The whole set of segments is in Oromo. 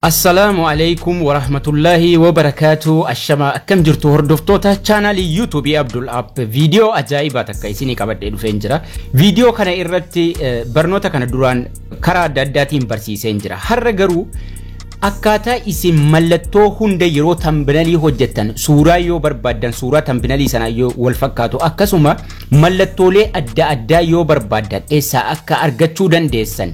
Assalaamu alaikum warahmatullaahi wabarakaatu. Ashama, akkam jirtu hordoftoota chaanaalii YouTubeii Abdul App? Viidiyoo ajaa'ibaa takka isinii qabadhee dhufeen jira. Viidiyoo kana irratti barnoota kana duraan karaa adda addaatiin barsiiseen jira. Har'a garuu akkaataa isin mallattoo hunda yeroo thumbnailii hojjettan, suuraa yoo barbaaddan, suuraa thumbnailii sana yoo wal fakkaatu, akkasuma mallattoolee adda addaa yoo barbaaddan eessaa akka argachuu dandeessan,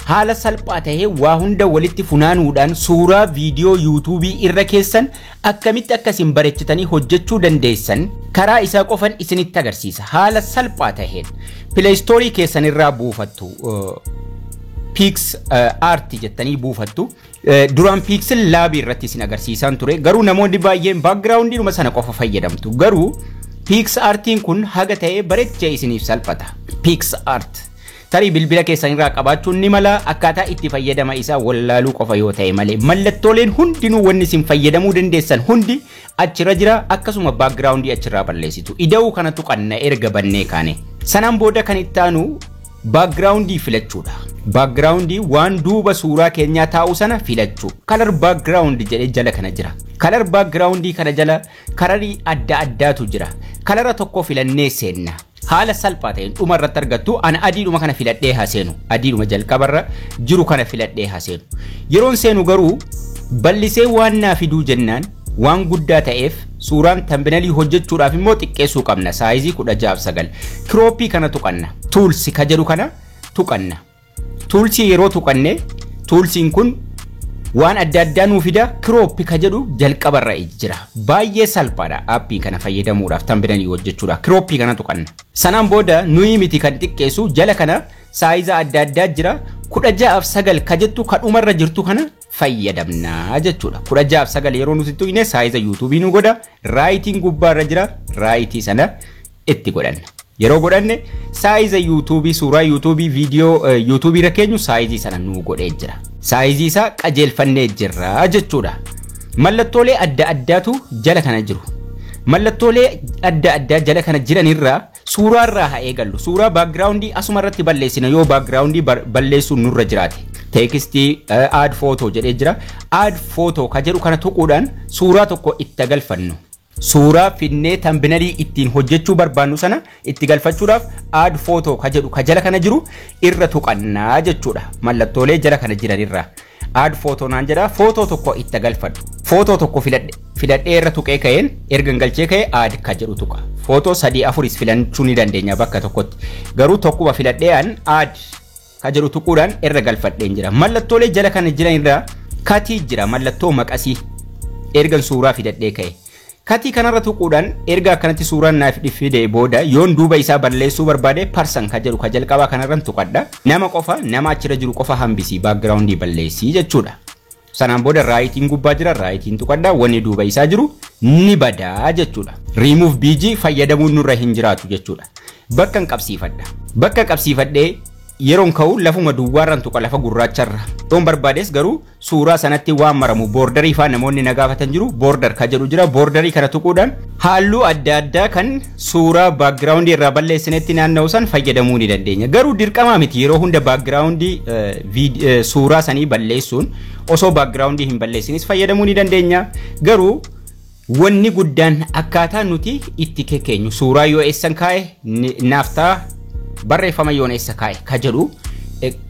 haala salphaa tahee waa hunda walitti funaanuudhaan suuraa viidiyoo YouTubeii irra keessan akkamitti akka isin bareechitanii hojjechuu dandeessan karaa isaa qofan isinitti agarsiisa. Haala salphaa taheen Play Storeii keessan irraa buufattu. PicsArt jettanii buufattu. Duraan PixelLabii irratti isin agarsiisaan ture. Garuu namoonni baay'een backgroundiidhuma sana qofa fayyadamtu. Garuu PicsArtiin kun haga ta'ee bareechee isiniif salphata. PicsArt. Tarii bilbila keessan irraa qabaachuun ni mala, akkaataa itti fayyadama isaa wallaaluu qofa yoo ta'e malee mallattooleen hundinuu, wanni isin fayyadamuu dandeessan hundi achirra jira. Akkasuma backgroundii achirraa balleessitu. Ida'uu kana tuqanna erga bannee kaane. Sanaan booda kan itti aanu backgroundii filachuudha. Backgroundii waan duuba suuraa keenyaa taa'u sana filachuu. Color background jedhee jala kana jira. Color backgroundii kana jala colorii adda addaatu jira. Colora tokko filannee seenna. Haala salphaa ta'een dhuma irratti argattu. Ana adiidhuma kana filadhee haa seenu. Adiidhuma jalqabarra jiru kana filadhee haa seenu. Yeroon seenu garuu bal'isee waan naa fiduu jennaan, waan guddaa ta'eef suuraan thumbnailii hojjechuudhaaf immoo xiqqeessuu qabna. Sizeii 16:9. Cropii kana tuqanna. Tools ka jedhu kana tuqanna. Toolsii yeroo tuqanne, toolsiin kun waan adda addaa nuu fida. Crop ka jedhu jalqabarra jira. Baay'ee salphaadha appii kana fayyadamuudhaaf, thumbnailii hojjechuudhaaf. Cropii kana tuqanna. Sanaan booda nuyi miti kan xiqqeessu, jala kana sizea adda addaa jira. 16:9 ka jettu ka dhumarra jirtu kana fayyadamnaa jechuudha. 16:9 yeroo nuti tuqne sizea YouTubeii nu godha. Rightiin gubbaarra jira. Rightii sana itti godhanna. Yeroo godhanne sizea YouTubeii, suuraa YouTubeii, viidiyoo YouTubeii irra keenyu sizeii sana nu godhee jira. Sizeii isaa qajeelfannee jirra jechuudha. Mallattoolee adda addaatu jala kana jiru. Mallattoolee adda addaa jala kana jiranirraa suuraarraa haa eegallu. Suuraa backgroundii asuma irratti balleessina yoo backgroundii balleessuun nurra jiraate. Textii, add photo jedhee jira. Add photo ka jedhu kana tuquudhaan suuraa tokko itti galfannu. Suuraa finnee thumbnailii ittiin hojjechuu barbaannu sana itti galfachuudhaaf add photo ka jedhu ka jala kana jiru irra tuqannaa jechuudha. Mallattoolee jala kana jiranirraa. Add photo naan jedha, footoo tokko itti galfadhu. Footoo tokko filadhe. Filadhee irra tuqee ka'een, erga galchee ka'ee add ka jedhu tuqa. Footoo sadii afuris filachuu ni dandeenya bakka tokkotti. Garuu tokkuma filadhee an add ka jedhu tuquudhaan irra galfadheen jira. Mallattoolee jala kana jiran irraa cutii jira, mallattoo maqasii, ergan suuraa filadhee ka'e. Cutii kanarra tuquudhaan erga akkanatti suuraan naaf fide booda, yoon duuba isaa balleessuu barbaade person ka jedhu ka jalqabaa kanarran tuqadha. Nama qofa, nama achirra jiru qofa hambisii, backgroundii balleessii jechuudha. Sanaan booda rightiin gubbaa jira, rightiin tuqadha, wanni duuba isaa jiru ni badaa jechuudha. Remove BG fayyadamuun nurra hin jiraatu jechuudha. Bakka hin qabsiifadha. Bakka qabsiifadhee yeroon ka'u lafuma duwwaarraan tuqa, lafa gurraacharra. Yoon barbaades garuu suuraa sanatti waan maramu borderii faa namoonni na gaafatan jiru, border ka jedhu jira. Borderii kana tuquudhaan halluu adda addaa kan suuraa backgroundii irraa balleessinetti naanna'u san fayyadamuu ni dandeenya. Garuu dirqamaa miti yeroo hunda backgroundii suuraa sanii balleessuun, osoo backgroundii hin balleessinis fayyadamuu ni dandeenya. Garuu wanni guddaan akkaataa nuti itti kekeenyu, suuraa yoo eessan kaa'e naaf ta'a, barreeffama yoon eessa kaa'e ka jedhu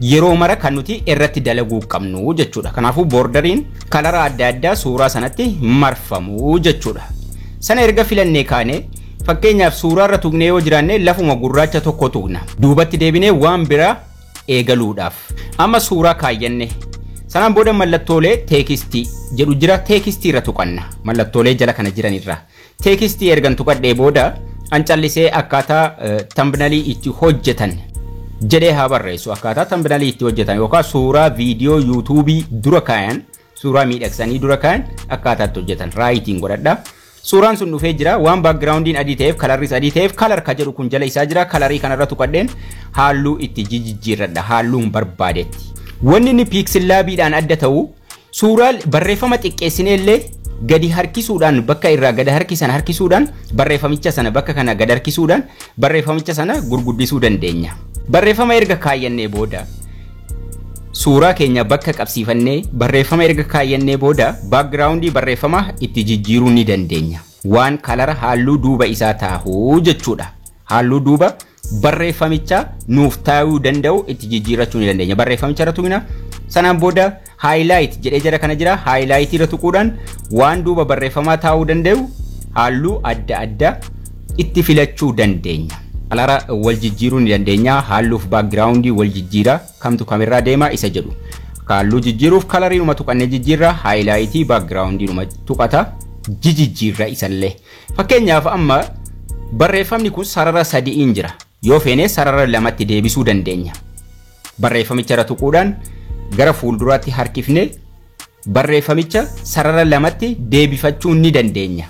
yeroo mara kan nuti irratti dalaguu qabnu jechuudha. Kanaafuu borderiin colora adda addaa suuraa sanatti marfamu jechuudha. Sana erga filannee kaane, fakkeenyaaf suuraarra tuqnee yoo jiraanne lafuma gurraacha tokko tuqna. Duubatti deebinee waan biraa eegaluudhaaf. Amma suuraa kaayyanne. Sanaan booda mallattoolee textii jedhu jira, textii irra tuqanna. Mallattoolee jala kana jiranirra. Textii ergan tuqadhee booda an callisee akkaataa thumbnailii itti hojjetan jedhee haa barreessu. Akkaataa thumbnailii itti hojjetan yookaan suuraa viidiyoo YouTubeii dura kaayan, suuraa miidhagsanii dura kaayan akkaataa itti hojjetan rightiin godhadha. Suuraan sun dhufee jira. Waan backgroundiin adii ta'eef, colorris adii ta'eef, color ka jedhu kun jala isaa jira. Colorii kanarra tuqadheen halluu itti jijjiirradha, halluun barbaadetti. Wanni inni PixelLabiidhaan adda ta'u, suuraa barreeffama xiqqeessinee illee gadi harkisuudhaan, bakka irraa gadi harkisan harkisuudhaan, barreeffamicha sana bakka kana gadi harkisuudhaan barreeffamicha sana gurguddisuu dandeenya. Barreeffama erga kaayyannee booda Suuraa keenya bakka qabsiifannee barreeffama erga kaayyannee booda backgroundii barreeffama itti jijjiiruu ni dandeenya. Waan color halluu duuba isaa taahuu jechuudha. Halluu duuba barreeffamichaa nuuf taa'uu danda'u itti jijjiirrachuu ni dandeenya. Barreeffamicha irra tuqna. Sanaan booda highlight jedhee jara kana jira. Highlight irra tuquudhaan waan duuba barreeffamaa taa'uu danda'u halluu adda addaa itti filachuu dandeenya. Color wal jijjiiruu ni dandeenya. Halluuf backgroundii wal jijjiira, kamtu kamirraa deema isa jedhu. Halluu jijjiiruuf coloriinuma tuqannee jijjiirra, highlightii backgroundiinuma tuqata jijjiirra isallee. Fakkeenyaaf, amma barreeffamni kun sarara sadi'iin jira. Yoo feene sarara lamatti deebisuu dandeenya. Barreeffamicha irra tuquudhaan gara fuulduraatti harkifnee barreeffamicha sarara lamatti deebifachuu ni dandeenya.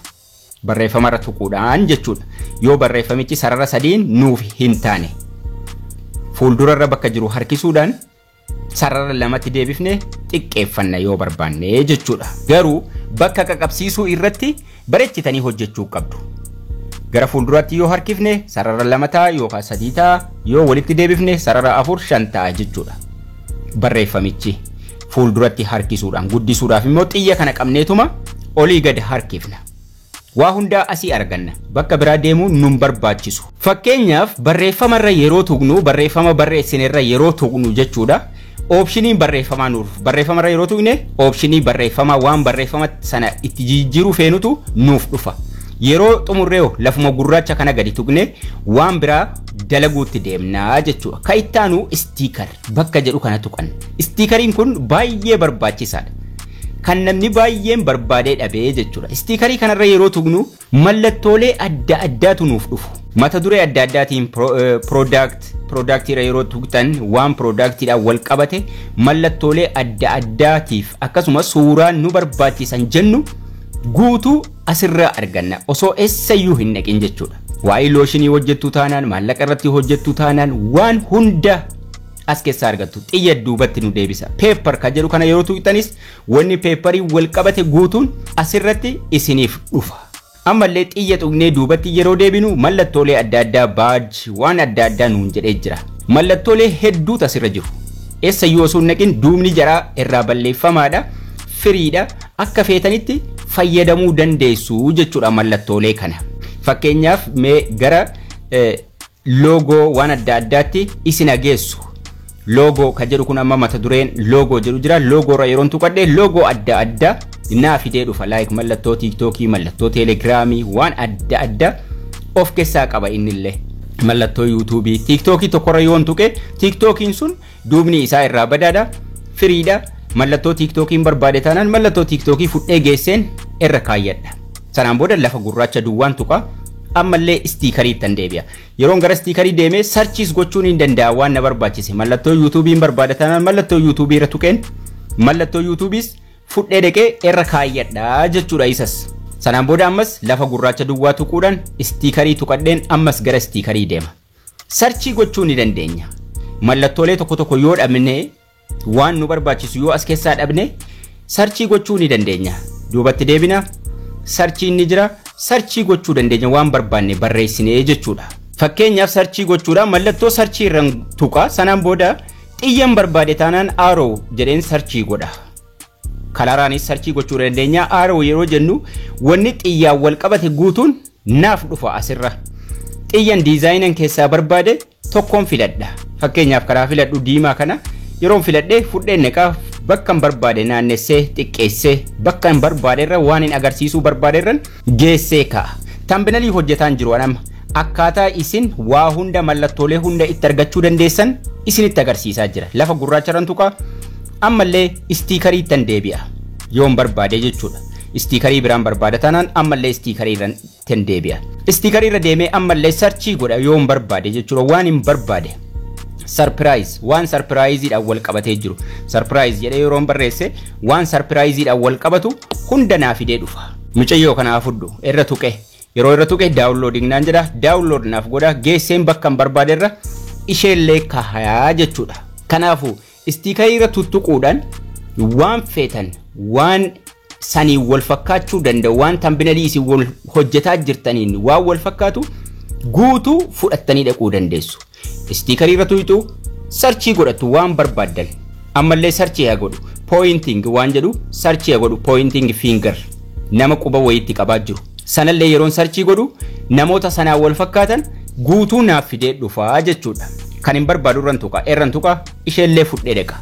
Barreeffama irra tuquudhaan jechuudha. Yoo barreeffamichi sarara sadiin nuuf hin taane, fuuldurarra bakka jiru harkisuudhaan sarara lamatti deebifne xiqqeeffanna yoo barbaanne jechuudha. Garuu bakka qaqabsiisuu irratti bareechitanii hojjechuu qabdu. Gara fuulduraatti yoo harkifne sarara lama ta'a yookaan sadii ta'a, yoo walitti deebifne sarara afur, shan ta'a jechuudha. Barreeffamichi fuulduratti harkisuudhaan guddisuudhaaf immoo xiyya kana qabneetuma olii gad harkifna. Waa hundaa asii arganna. Bakka biraa deemuun nun barbaachisu. Fakkeenyaaf, barreeffamarra yeroo tuqnu, barreeffama barreessinerra yeroo tuqnu jechuudha. Optioniin barreeffamaa nuuf, barreeffamarra yeroo tuqne optionii barreeffamaa waan barreeffama sana itti jijjiiruu feenutu nuuf dhufa. Yeroo xumurree lafuma gurraacha kana gadi tuqne waan biraa dalaguutti deemnaa jechuudha. Ka ittaanu sticker bakka jedhu kana tuqan. Stickeriin kun baay'ee barbaachisaadha. Kan namni baay'een barbaadee dhabee jechuudha. Stickerii kanarra yeroo tuqnu mallattoolee adda addaatu nuuf dhufu. Mata duree adda addaatiin productiirra yeroo tuqxan waan productiidhaan wal qabate mallattoolee adda addaatiif akkasumas suuraan nu barbaachisan jennu guutuu asirraa arganna osoo eessayyuu hin naqin jechuudha. Waa'ee lotionii hojjettuu taanaan, maallaqa irratti hojjettuu taanaan, waan hunda as keessaa argattu. Xiyya duubatti nu deebisa. Paper kan jedhu kana yeroo tuqxanis wanni paperii wal qabate guutuun asirratti isiniif dhufa. Ammallee xiyya tuqnee duubatti yeroo deebinu mallattoolee adda addaa, badge, waan adda addaa nuun jedhee jira. Mallattoolee hedduutu asirra jiru. Eessayyuu osoo hin naqin duubni jaraa irraa balleeffamaadha. Freedha. Akka feetanitti fayyadamuu dandeessu jechuudha mallattoolee kana. Fakkeenyaaf, mee gara logo waan adda addaatti isin ageessu. Logo kan jedhu kun amma mata dureen logo jedhu jira. Logo irra yeroon tuqadhe logo adda addaa naa fidee dhufa. Like mallattoo TikTokii, mallattoo Telegramii, waan adda addaa of keessaa qaba innillee. Mallattoo YouTubeii, TikTokii tokkorra yoon tuqe TikTokiin sun duubni isaa irraa badaadha. Freedha. Mallattoo TikTokiin barbaade taanaan mallattoo TikTokii fudhee geesseen irra kaayyadha. Sanaan booda lafa gurraacha duwwaan tuqa. Ammallee stickeriitti deebi'a. Yeroon gara stickerii deemee searchiis gochuun hin danda'a waan na barbaachise. Mallattoo YouTubeiin barbaada taanaan mallattoo YouTubeii irra tuqeen mallattoo YouTubeiis fudhee dhaqee irra kaayyadha jechuudha isas. Sanaan booda ammas lafa gurraacha duwwaa tuquudhaan stickerii tuqadheen ammas gara stickerii deema. Searchii gochuu ni dandeenya. Mallattoolee tokko tokko yoo dhabne, waan nu barbaachisu yoo as keessaa dhabne, searchii gochuu ni dandeenya. Duubatti deebina, searchiin ni jira, searchii gochuu dandeenya waan barbaanne barreessinee jechuudha. Fakkeenyaaf, searchii gochuudhaan mallattoo searchii irraan tuqa. Sanaan booda xiyyan barbaade taanaan arrow jedheen searchii godha. Coloraanis searchii gochuu dandeenya. Arrow yeroo jennu wanni xiyyaan wal qabate guutuun naaf dhufa asirra. Xiyyan designan keessaa barbaade tokkoon filadha. Fakkeenyaaf, karaa filadhu diimaa kana yeroon filadhee fudheen neqaa bakka hin barbaade naannessee xiqqeessee bakka hin barbaade irra waan hin agarsiisuu barbaade irra geessee kaa'a. Thumbnailii hojjetaan jiru amma akkaataa isin waa hunda, mallattoolee hunda itti argachuu dandeessan isinitti agarsiisaa jira. Lafa gurraacha irraan tuqaa, ammallee stickerii ittan deebi'a yoon barbaade jechuudha. Stickerii biraan barbaada taanaan ammallee stickerii irra ittan deebi'a. Stickerii irra deemee ammallee searchii godha yoon barbaade jechuudha, waan hin barbaade. Surprise, waan surpriseiidhaan wal qabatee jiru, surprise jedhee yeroon barreesse waan surpriseiidhaan wal qabatu hunda naa fidee dhufa. Mucayyoo kanaa fudhu irra tuqe, yeroo irra tuqe downloading naan jedha, download naaf godha, geesseen bakka hin barbaade irra isheellee kahayaa jechuudha. Kanaafuu stickerii irra tuttuquudhaan waan feetan, waan saniin wal fakkaachuu danda'u, waan thumbnailii isin wal hojjetaa jirtaniin waan wal fakkaatu guutuu fudhattanii dhaquu dandeessu. Stickerii irra tuqxu, searchii godhattu waan barbaaddan. Ammallee search haa godhu. Pointing waan jedhu search haa godhu, pointing finger, nama quba wayiitti qabaa jiru. Sanallee yeroon search godhu namoota sanaan wal fakkaatan guutuu naaf fidee dhufaa jechuudha. Kan hin barbaadu irran tuqa, irran tuqa, isheellee fudhee dhaqa.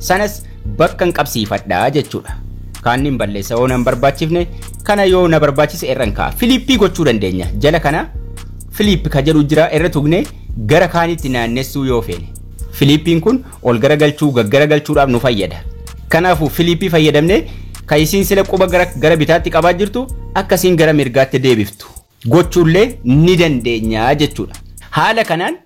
Sanas bakka hin qabsiifadhaa jechuudha. Kaan hin balleessa yoo na hin barbaachifne, kana yoo na barbaachise irran kaa'a. Flip gochuu dandeenya. Jala kana flip ka jedhu jira, irra tuqne gara kaanitti naannessuu yoo feene. Flipiin kun ol garagalchuu, gaggaragalchuudhaaf nu fayyada. Kanaafuu flip fayyadamnee kan isiin sila quba gara bitaatti qabaa jirtu akkasiin gara mirgaatti deebiftu gochuullee ni dandeenya jechuudha. Haala kanaan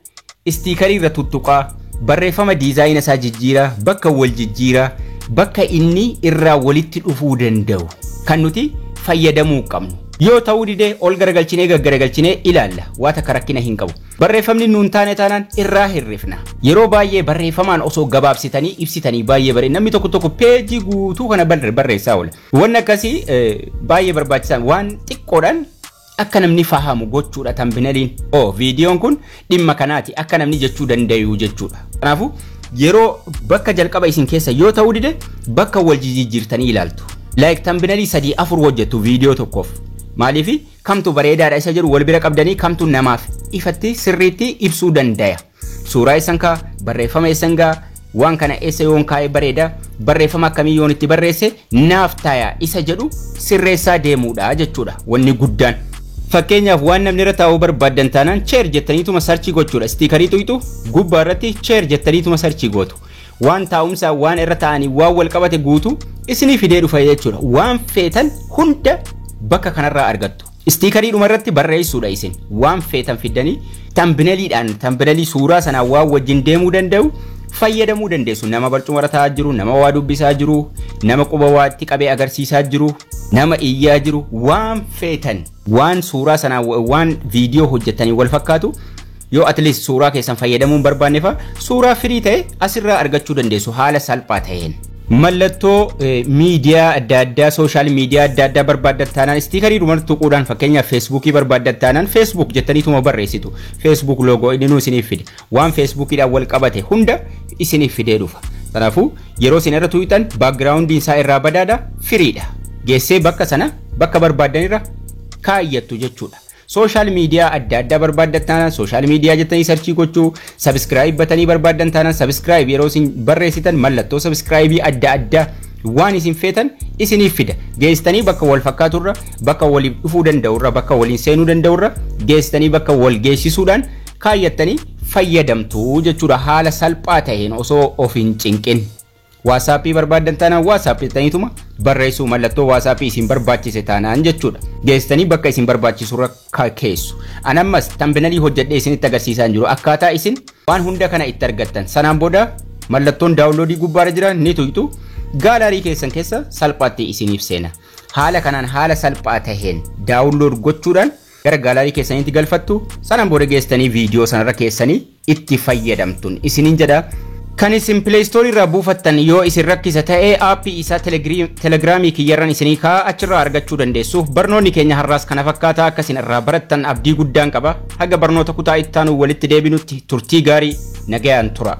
sticker irra tuttuqaa, barreeffama design isaa jijjiiraa, bakka wal jijjiiraa, bakka inni irraa walitti dhufuu danda'u kan nuti fayyadamuu qabnu. Yoo ta'uu didee ol garagalchinee gaggaragalchinee ilaalla, waa takka rakkina hin qabu. Barreeffamni nuun taane taanaan irraa hirrifna. Yeroo baay'ee barreeffamaan osoo gabaabsitanii ibsitanii baay'ee bareeda. Namni tokko tokko peejii guutuu kana barreessaa oola. Wanni akkasii baay'ee barbaachisaan waan xiqqoodhaan akka namni fahamu gochuudha thumbnailiin. Oo, viidiyoon kun dhimma kanaati akka namni jechuu danda'u jechuudha. Kanaafuu yeroo bakka jalqaba isin keessa yoo ta'uu dide bakka wal jijjiirtanii ilaaltu. Like thumbnail sadii afur hojjettu viidiyoo tokkoof. Maaliif kamtu bareedaadha isa jedhu wal bira qabdanii kamtu namaaf ifatti sirriitti ibsuu danda'a. Suuraa isan kaa, barreeffama isan gaa, waan kana eessa yoon kaa'e bareeda, barreeffama akkamii yoon itti barreesse naaf taaya isa jedhu sirreessaa deemuudha jechuudha wanni guddaan. Fakkeenyaaf waan namni irra taa'uu barbaaddan taanaan chair jettaniituma search gochuudha. Sticker tuqxu, gubbaa irratti chair jettaniituma search gootu. Waan taa'umsaa, waan irra taa'anii waan wal qabate guutuu isinii fidee dhufa jechuudha. Waan feetan hunda bakka kanarraa argattu. Stickeriidhuma irratti barreessuudha isin. Waan feetan fiddanii thumbnailiidhaan thumbnail suuraa sanaa waan wajjin deemuu danda'u fayyadamuu dandeessu. Nama barcuma irra taa'aa jiru, nama waa dubbisaa jiru, nama quba waatti qabee agarsiisaa jiru, nama iyyaa jiru, waan feetan waan suuraa sanaa waan viidiyoo hojjetanii wal fakkaatu yoo at least suuraa keessan fayyadamuu hin barbaanne fa suuraa firii ta'e asirraa argachuu dandeessu haala salphaa ta'een. Mallattoo miidiyaa adda addaa, social media adda addaa barbaaddan taanaan sticker dhuma tuquudhaan, fakkeenyaaf Facebookii barbaaddan taanaan Facebook jettaniituma barreessitu. Facebook logo inni nuu isiniif fide. Waan Facebookiidhaan wal qabate hunda isiniif fidee dhufa. Kanaafuu yeroo isin irra tuqxan backgroundiin isaa irraa badaadha, firiidha. Geessee bakka sana bakka barbaaddanirra kaayyattu jechuudha. Social media adda addaa barbaaddan taanaan social media jettanii search gochuu, subscribe button barbaaddan taanaan subscribe yeroo isin barreessitan mallattoo subscribe adda addaa waan isin feetan isiniif fida. Geessitanii bakka wal fakkaaturra, bakka waliif dhufuu danda'urra, bakka waliin seenuu danda'urra geessitanii bakka wal geessisuudhaan kaayyattanii fayyadamtu jechuudha haala salphaa ta'een osoo of hin cinqin. WhatsApp barbaaddan taanaan WhatsApp jettaniituma barreessuu, mallattoo WhatsApp isin barbaachise taanaan jechuudha. Geessitanii bakka isin barbaachisurra keessu. An ammas thumbnail hojjedhee isinitti agarsiisaa jiru akkaataa isin waan hunda kana itti argattan. Sanaan booda mallattoon download gubbaarra jira ni tuqxu, gallery keessan keessa salphaatti isiniif seena. Haala kanaan haala salphaa taheen download gochuudhaan gara gallery keessaniitti galfattu. Sanaan booda geessitanii viidiyoo sanarra keessanii itti fayyadamtun isiniin jedha. Kan isin Play Store irraa buufattan yoo isin rakkisa ta'ee app isaa Telegramii kiyyarran isinii kaa'aa, achirraa argachuu dandeessu. Barnoonni keenya har'aas kana fakkaataa, akka isin irraa barattan abdii guddaan qaba. Haga barnoota kutaa ittaanu walitti deebinutti turtii gaarii, nagayaan tura.